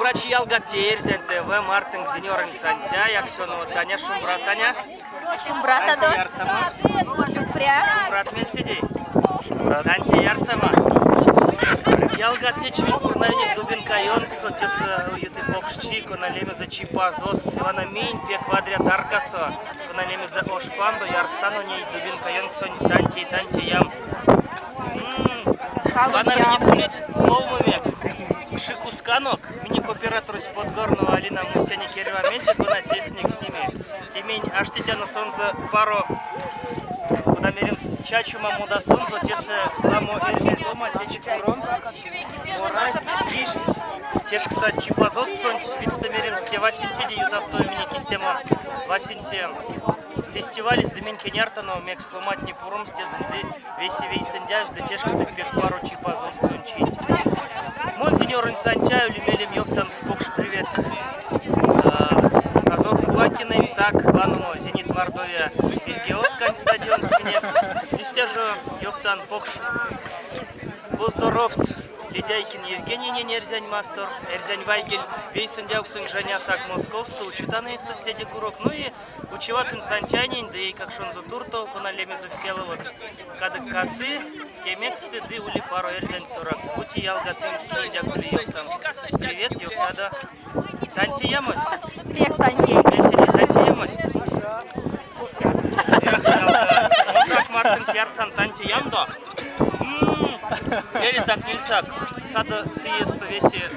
Шумбрачи, ялгат, те Эрзянь ТВ, Мартын Зинёронь Сантяй, Аксёнова Таня, шумбра, Таня. Шумбратадо. Танте ярсама. Сюкпря. Шумбрат мельседей. Танте ярсама. Ялгат, течи минь пурнавинек Дубинка ёнкссо, тесэ юты покш чи, кона лемезэ Чипазозкс. Вана минь пек вадря таркасо, кона лемезэ Ошпандо, ярстано ней Дубинка ёнксонь тантей, тантей ям. Вана минек улить колмонек кши кусканок. Минек операторось Подгорнова Алина мустянек эрьва мезе, кона сесынек с ними. Те минь аштетяно сонзэ паро, кода меремс, чачома модасонзо, тесэ ламо эрзянь ломанть течи пуромсть, морасть, киштсть, тешкстасть Чипазосксонть, видьстэ меремс, те васенцеде ютавтови минек истямо васенце фестивалесь, ды минь кеняртано, мекс ломантне пуромсть тезэнь ды весе вейсэндявсть ды тешкстыть пек паро Чипазосксонь чинть. Мон Зинёронь Сантяй ули мелем ёвтамс покш привет Азор Кувакинэнь, сак ваномо Зенит Мордовия Пельгеоскань стадионс минек. Истя жо ёвтан покш поздоровт Ледяйкин Евгенийнень Эрзянь Мастор, Эрзянь Вайгель вейсэндявксонь Женя сак Московсто, учотано эйстэст седе курок. Ну и Учеватонь Сантяйнень ды эйкакшонзо туртов, кона лемезэ Всеволод, кадык касы, кемексты ды ули паро эрзянь цёракс. Бути ялга тынк киненьдяк ули ёвтамс привет, ёвтадо. Тантеямось? Пек тантей. Весене тантеямось? Эх, ялга, монгак мартынк ярсан тантеямдо. Эли так нильцяк, сады сыесто весе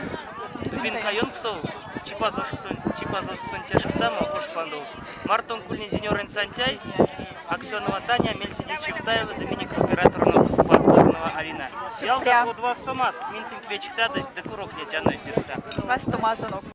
Дубинка ёнксов Чипазосксонь тешкстамо ош пандов. Мартонк ульнесь Зинёронь Сантяй, Аксёнова Таня, мельседей Чевтаева ды минек операторонок Подгорнова Алина. Ялгат, од вастомас, минь тынк вечктядызь ды курок нетяно эфирсэ. Вастомазонок.